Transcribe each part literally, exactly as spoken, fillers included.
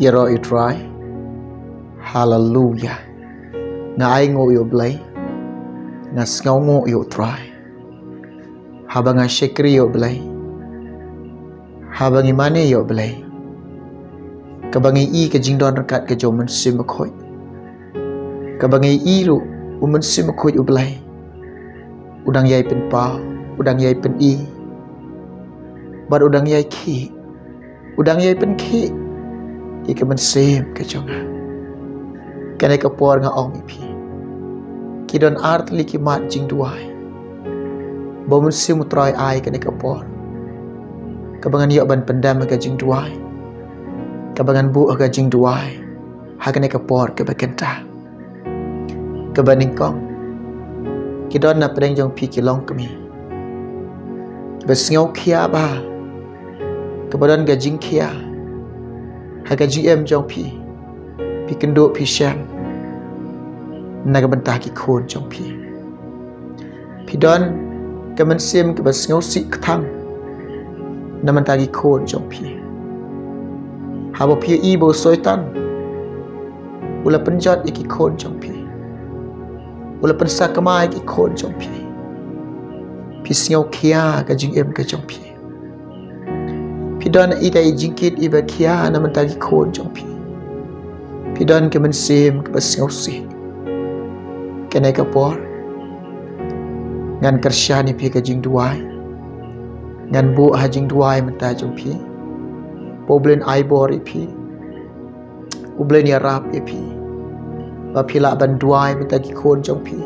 Ïaroh ïa u Trai. Haleluya. Nga ainguh ïa u Blei. Nga sngewnguh ïa u Trai. Haba nga shakri ïa u Blei, haba ngi mane ïa u Blei, kaba ngi i ka jingdon ryngkat ka jong u Mynsiem Bakhuid, kaba ngi i ruh u Mynsiem Bakhuid u Blei u dang ïai pynpaw, u dang ïai pyni, bad u dang ïai khih, u dang ïai pynkhih ïa ka mynsiem ka jong nga. Kane ka por nga ong ïa phi, ki don ar tylli ki mat jingduwai ba u Mynsiem u Trai ai kane ka por, kaba ngan ïoh ban pyndem ha ka jingduwai, kaba ngan buh ha ka jingduwai ha kane ka por kaba kynta. Kaba nyngkong, ki don na pdeng jong phi ki longkmie ba sngew khia bha, kaba don ka jingkhia ha ka jingim jong phi. Phi kynduh phi shem na ka bynta ki khun jong phi. Phi don ka mynsiem kaba sngewsih kthang na bynta ki khun jong phi. Haba phi i ba u Soitan u la pynjot ïa ki khun jong phi, u la pynsakma ïa ki khun jong phi, phi sngew khia ka jingim ka jong phi. Phi don ita i jingkit iba khia na bynta ki khun jong phi. Phi don ka mynsiem kaba sngewsih. Kane ka por ngan kyrshan ïa phi ka jingduwai. Ngan buh ha jingduwai mynta jong phi. Ba u Blei un ai bor ïa phi, u Blei un ïarap ïa phi, ba phi lah ban duwai mynta ki khun jong phi,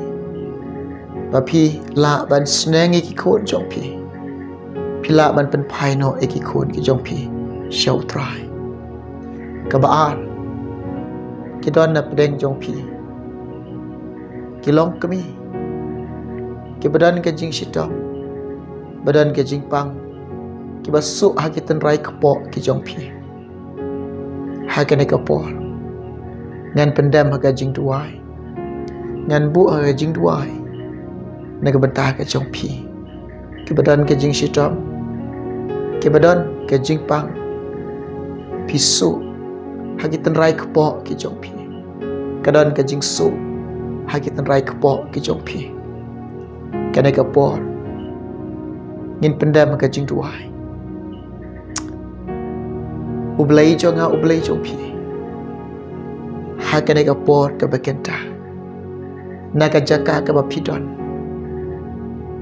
ba phi lah ban sneng ïa ki khun jong phi, phi lah ban pynphai noh ïa ki khun ki jong phi sha u Trai. Kaba ar, ki don na pdeng jong phi ki longkmie kiba don ka jingshitom, ba don ka jingpang, kiba suk ha ki tynrai kpoh ki jong phi. Ha kane ka por ngan pyndem ha ka jingduwai, ngan buh ha ka jingduwai na ka bynta ka jong phi, kiba don ka jingshitom, kiba don ka jingpang. Phi suk ha ki tynrai kpoh ki jong phi, ka don ka jingsuk ha ki tynrai kpoh ki jong phi. Kane ka por ngin pyndem ha ka jingduwai. U Blei jong nga, u Blei jong phi, ha kane ka por kaba kynta, na ka jaka kaba phi don,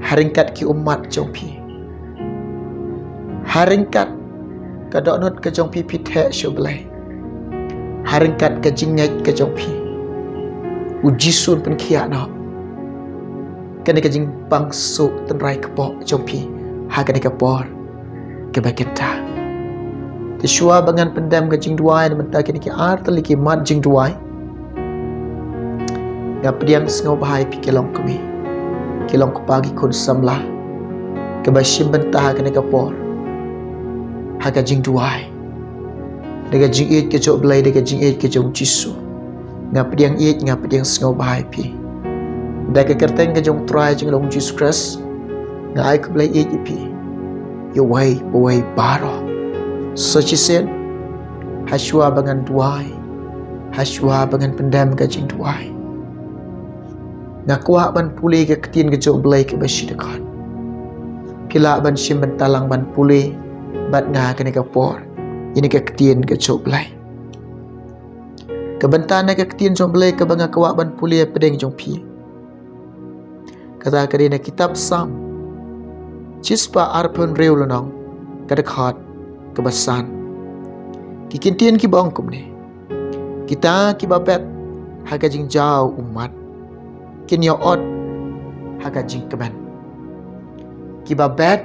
ha ryngkat ki ummat jong phi, ha ryngkat ka dohnud ka jong phi phi theh sha u Blei, ha ryngkat ka jingngeit ka jong phi, u Jisu un pynkhiah noh kane ka jingpang suk tynrai kpoh jong phi ha kane ka por kaba kynta. Te shuwa ba ngan pyndem ka jingduwai na bynta kine ki ar tylli ki mat jingduwai, nga pdiang sngewbha ïa phi ki longkmie, ki longkpa, ki khun samla, kiba shim bynta ha kane ka por ha ka jingduwai da ka jingïeit ka jong u Blei, da ka jingïeit ka jong u Jisu. Nga pdiang ïeit, nga pdiang sngewbha ïa phi. Da ka kyrteng ka jong u Trai jong ngi, u Jisu Khrist, nga ai khublei ïeit ïa phi, ïa uwei pa uwei baroh. Sa shisien, ha shuwa ba ngan duwai, ha shuwa ba ngan pyndem ka jingduwai, nga kwah ban pule ka ktien ka jong u Blei kaba shi dkhot. Phi lah ban shim bynta lang ban pule bad nga ha kane ka por ïa kane ka ktien ka jong u Blei. Ka bynta na ka ktien jong u Blei kaba nga kwah ban pule ha pdeng jong phi, kata ka dei na kitab Salm shispah arphew hynriew lynnong, ka dkhot kaba san. Ki kyntien kiba ong kumne: Kita kiba bet ha ka jingjaw ummat kin ïoh ot ha ka jingkmen. Kiba bet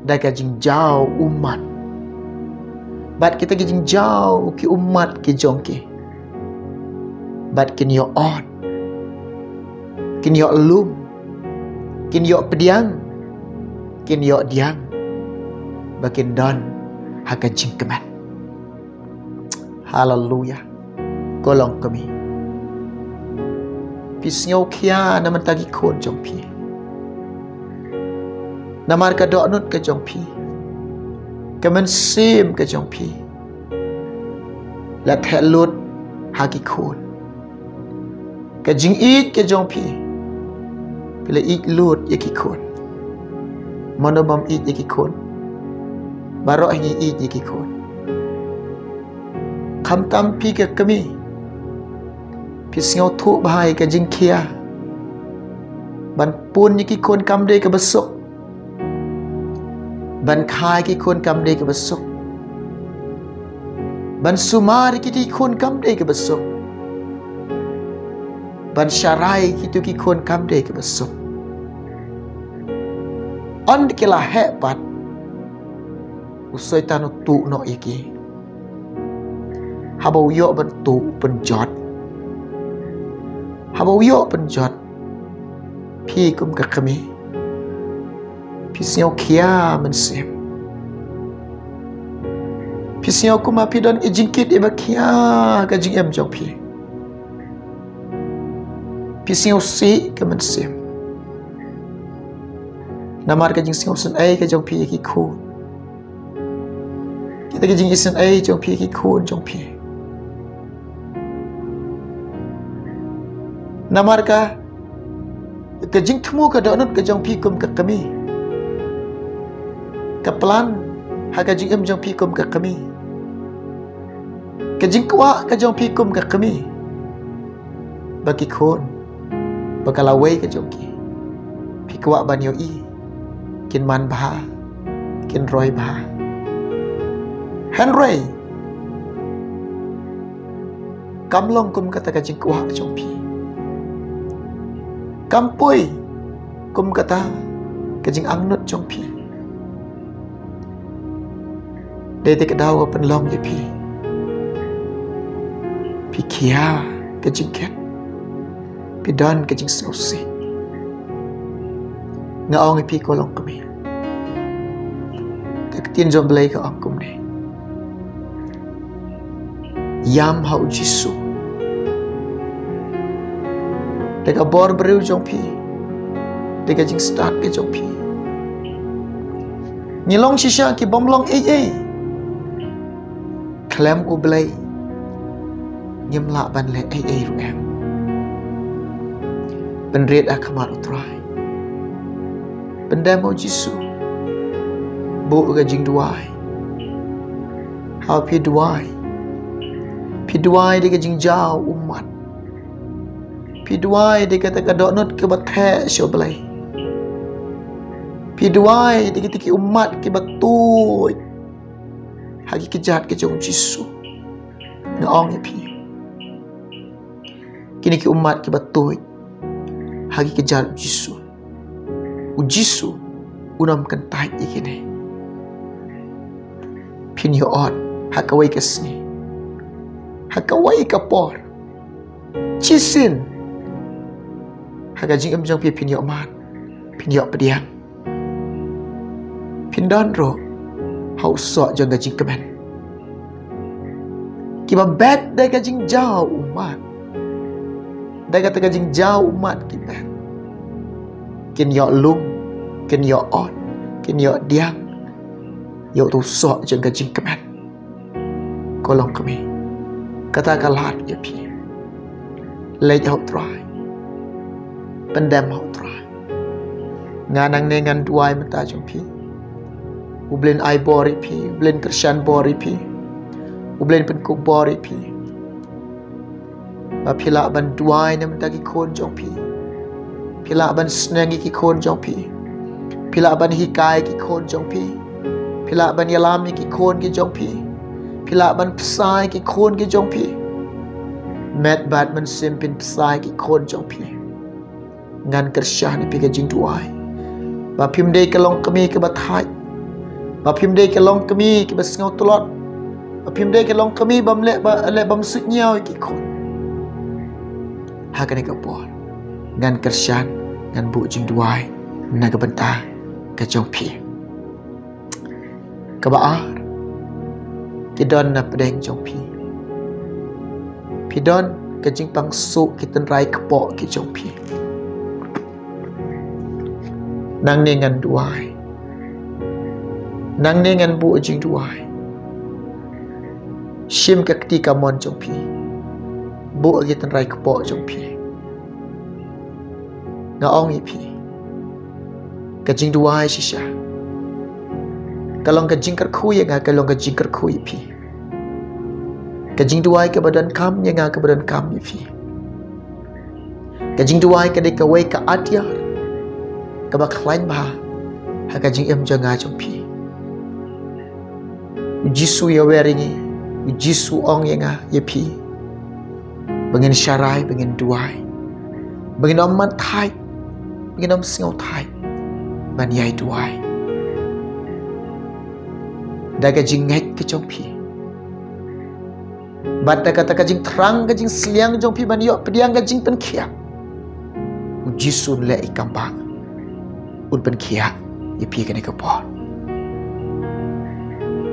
da ka jingjaw ummat, bad kita ki jingjaw ki ummat ki jong ki, bad kin ïoh ot, kin ïoh lum, kin ïoh pdiang, kin ïoh diang, ba kin don ha ka jingkmen. Haleluya. Ko longkmie, phi sngew khia na bynta ki khun jong phi. Namar ka dohnud ka jong phi, ka mynsiem ka jong phi, la theh lut ha ki khun. Ka jingïeit ka jong phi, phi la ïeit lut ïa ki khun. Mano bym ïeit ïa ki khun? Baroh hi ngi ïeit ïa ki khun. Khamtam phi ka kmie, phi sngewthuh bha ïa ka jingkhia. Ban pun ïa ki khun kam dei kaba suk. Ban kha ïa ki khun kam dei kaba suk. Ban sumar ïa kito ki khun kam dei kaba suk. Ban sharai ïa kito ki khun kam dei kaba suk. Ynda ki la heh pat, u Soitan u tuh noh ïa ki. Haba u ïoh ban tuh, u pynjot. Haba u ïoh pynjot, phi kum ka kmie, phi sngew khia mynsiem. Phi sngew kumba phi don ka jingkit iba khia ka jingim jong phi. Phi sngewsih ka mynsiem. Namar ka jingsngewsynei ka jong phi ïa ki khun. Kita ka jingisynei jong phi ïa ki khun jong phi. Namar ka, ka jingthmu ka dohnud ka jong phi kum ka kmie. Ka plan ha ka jingim jong phi kum ka kmie. Ka jingkwah ka jong phi kum ka kmie. Ba ki khun, ba ka lawei ka jong ki, phi kwah ban ïohi kin man bha, kin roi bha. Hynrei kam long kum kata ka jingkwah jong phi. Kam poi kum kata ka jingangnud jong phi. Dei te ka daw ka pynlong ïa phi. Phi khia ka jingkit. Phi don ka jingsngewsih. Nga ong ïa phi ko longkmie, ka ktien jong U Blei ka ong kumne: Ïam ha U Jisu. Da ka bor briew jong phi, da ka jingstad ka jong phi. Ngi long shisha ki bym long ei ei. Khlem U Blei ngim lah ban leh ei ei ruh em. Pynrit ha khmat U Trai. Pyndem ha U Jisu. Buh ka jingduwai. Haba phi duwai, phi duwai da ka jingjaw ummat. Phi duwai da kata ka dohnud kaba theh sha U Blei. Phi duwai da kita ki ummat kiba tuid ha ki kjat ka jong U Jisu. Nga ong ïa phi, kine ki ummat kiba tuid ha ki kjat U Jisu, U Jisu un ym kyntait ïa kine. Phin ïoh ot ha kawei ka sngi, ha kawei ka por. Shisien ha ka jingim jong phi phin ïoh mad, phin ïoh pdiang. Phin don ruh ha u soh jong ka jingkmen. Kiba bet da ka jingjaw ummat, da kata ka jingjaw ummat ki bet. Kin ïoh lum, kin ïoh ot, kin ïoh pdiang ïa uto u soh jong ka jingkmen. Ko longkmie, kata ka lad ïa phi. Leit ha U Trai. Pyndem ha U Trai. Nga nangne ngan duwai mynta jong phi. U Blei un ai bor ïa phi, U Blei un kyrshan bor ïa phi, U Blei un pynkup bor ïa phi. Ba phi lah ban duwai na bynta ki khun jong phi. Phi lah ban sneng ïa ki khun jong phi. Phi lah ban hikai ïa ki khun jong phi. Phi lah ban ïalam ïa ki khun ki jong phi. Phi lah ban bsa ïa ki khun ki jong phi. Met bad mynsiem phin bsa ïa ki khun jong phi. Ngan kyrshan ïa phi ka jingduwai. Ba phim dei ka longkmie kaba thait. Ba phim dei ka longkmie kaba sngewtlot. Ba phim dei ka longkmie bym leh ba, leh bym suidñiew ïa ki khun. Ha kane ka por ngan kyrshan, ngan buh jingduwai na ka bynta ka jong phi. Kaba ar, ki don na pdeng jong phi. Phi don ka jingpang suk ki tynrai kpoh ki jong phi. Nangne ngan duwai. Nangne ngan buh jingduwai. Shim ka kti kamon jong phi. Buh ïa ki tynrai kpoh jong phi. Nga ong ïa phi, ka jingduwai shisha ka long ka jingkyrkhu ïa nga, ka long ka jingkyrkhu ïa phi. Ka jingduwai kaba donkam ïa nga, kaba donkam ïa phi. Ka jingduwai ka dei kawei ka atiar kaba khlaiñ bha ha ka jingim jong nga jong phi. U Jisu ïawer ïa ngi, u Jisu ong ïa nga ïa phi, ba ngin sharai, ba ngin duwai, ba ngin ym man thait, ba ngin ym sngew thait ban ïai duwai. Da ka jingngeit ka jong phi bad da kata ka jingthrang ka jingsliang jong phi ban ïoh pdiang ka jingpynkhiah, u Jisu un leh ïa ka kam ba un pynkhiah ïa phi kane ka por.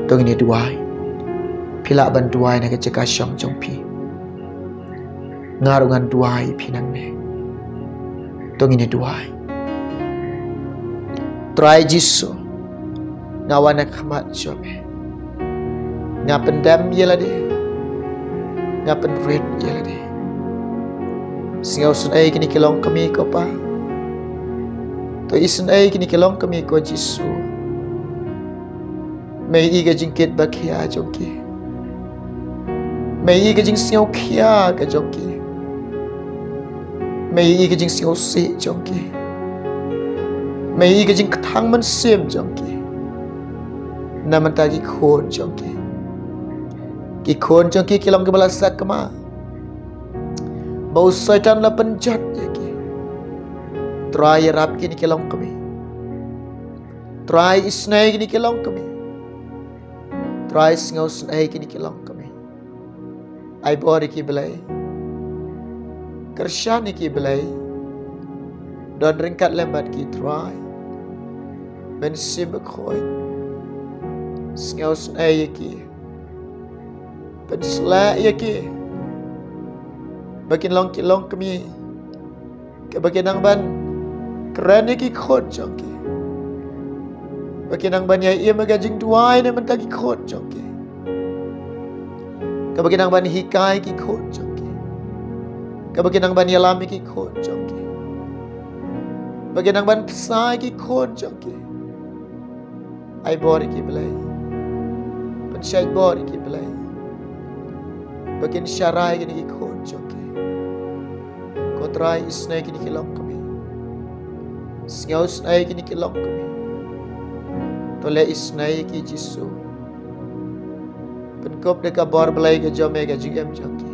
To ngin ïa duwai. Phi lah ban duwai na ka jaka shong jong phi. Nga ruh ngan duwai ïa phi nangne. To ngin ïa duwai. Trai Jisu, nga wan ha khmat jong me. Nga pyndem ïa lade, nga pynrit ïa lade. Sngewsynei kine ki longkmie ko Pa. To isynei kine ki longkmie ko Jisu. Me ïohi ka jingkit ba khia jong ki. Me ïohi ka jingsngew khia ka jong ki. Me ïohi ka jingsngewsih jong ki. Me ïohi ka jingkthang mynsiem jong ki. Na bynta ki khun jong ki. Ki khun jong ki ki long kiba la sakma ba u Soitan la pynjot ïa ki. Trai ïarap kine ki longkmie. Trai isynei kine ki longkmie. Trai sngewsynei kine ki longkmie. Ai bor ïa ki Blei. Kyrshan ïa ki Blei. Don ryngkat lem bad ki Trai. Mynsiem Bakhuid, sngewsynei ïa ki. Pynshlur ïa ki ba kin long ki longkmie kaba kin nang ban kren ïa ki khun jong ki. Ba kin nang ban ïai im ïa ka jingduwai na bynta ki khun jong ki. Kaba kin nang ban hikai ïa ki khun jong ki. Kaba kin nang ban ïalam ïa ki khun jong ki. Ba kin nang ban bsa ïa ki khun jong ki. Ai bor ïa ki Blei. Pynshait bor ïa ki Blei. Ba kin sharai ïa kine ki khun jong ki. Ko Trai isynei ïa kine ki longkmie. Sngewsynei ïa kine ki longkmie. To leh isynei ïa ki Jisu. Pynkup da ka bor Blei ka jong me ha ka jingim jong ki.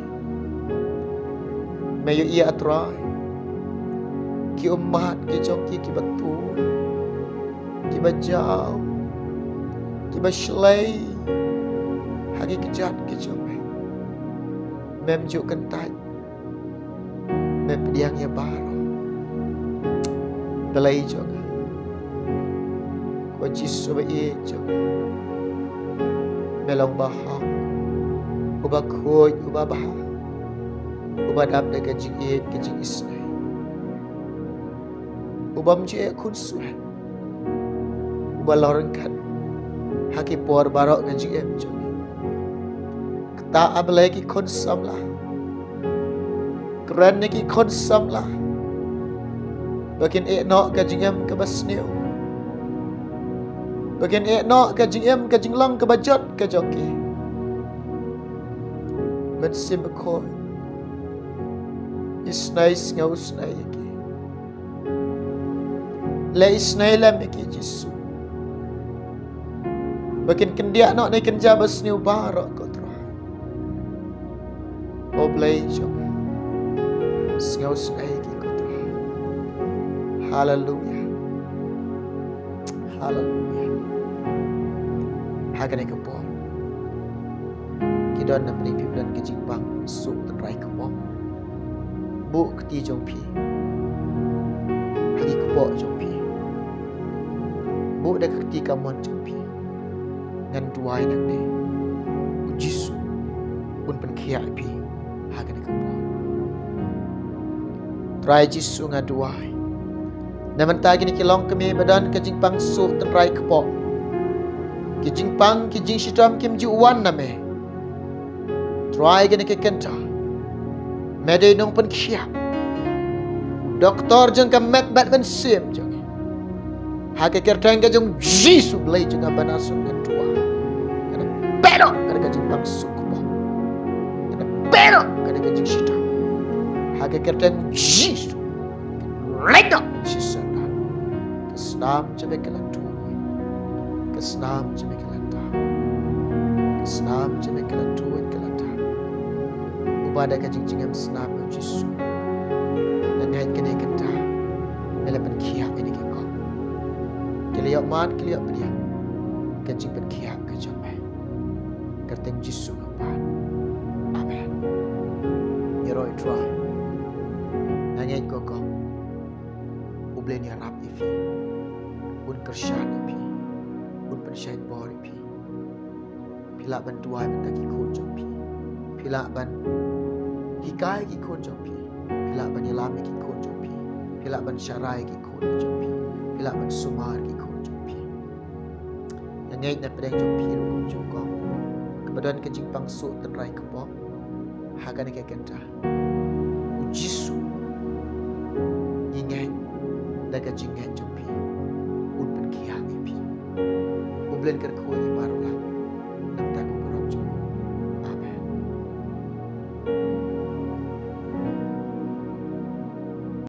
Me ïohi A Trai ki ummat ki jong ki kiba tuid, kiba jaw, kiba shlei ha ki kjat ki jong me. Mem ju kyntait. Me pdiang ïa baroh. Blei jong nga, ko Jisu ba ïeit jong nga, me long bahok, uba khuid, uba bha, uba dap da ka jingïeit ka jingisynei, ubym ju eh khunswet, uba long ryngkat ha ki por baroh ka jingim jong ngi. Ktah A Blei ki khun samla. Kren ïa ki khun samla ba kin ïeh noh ka jingim kaba sniew, ba kin ïeh noh ka jingim ka jinglong kaba jot ka jong ki. Mynsiem Bakhuid, isynei, sngewsynei ïa ki. Leh isynei lem ïa ki Jisu, ba kin kyndiah noh na ki kynja ba sniew baroh ko Trai. O Blei jong nga, sngewsynei ïa ki ko Trai. Haleluya. Haleluya. Ha kane ka por ki don na pdeng phi ba don ka jingpang suk tynrai kpoh. Buh kti jong phi ha ki kpoh jong phi. Buh da ka kti kamon jong phi. Ngan duwai nangne, u Jisu un pynkhiah ïa phi ha kane ka por. Trai Jisu, nga duwai na bynta kine ki longkmie ba don ka jingpang suk tynrai kpoh. Ki jingpang, ki jingshitom kim ju wan na me. Trai kane ka kynta, me dei nongpynkhiah, doktor jong ka met bad mynsiem jong ngi. Ha ka kyrteng ka jong Jisu Blei jong nga ba na suk nga duwai, ka na pynlong ka na ka jingpang suk kpoh, ka na pynlong ka na ka jingshitom. Ha ka kyrteng Jisu, leit noh shisha. Ka snam jong me ka la tuid, ka snam jong me ka la tuid, ka snam jong me ka la tuid, ka la tuid. Uba da ka jingjngem snam, Jisu, nga ngeit kane ka kynta me la pynkhiah ïa kine ki kong. Ki la ïoh mad, ki la ïoh pdiang ka jingpynkhiah ka jong me. Kyrteng Jisu nga pan. Amen. Ïaroh Trai, nga ngeit ko kong, U Blei un ïarap ïa phi, un kyrshan ïa phi, un pynshait bor ïa phi. Phi lah ban duwai bynta ki khun jong phi. Phi lah ban hikai ki khun jong phi. Phi lah ban ïalam ïa ki khun jong phi. Phi lah ban sharai ki khun jong phi. Phi lah ban sumar ki khun jong phi. Nga ngeit na pdeng jong phi ruh kum jong kong, kaba don ka jingpang suk tynrai kpoh ha kane ka kynta, U Jisu, ngi ngeit da ka jingngeit jong phi un pynkhiah ïa phi. U Blei un kyrkhu ïa phi baroh.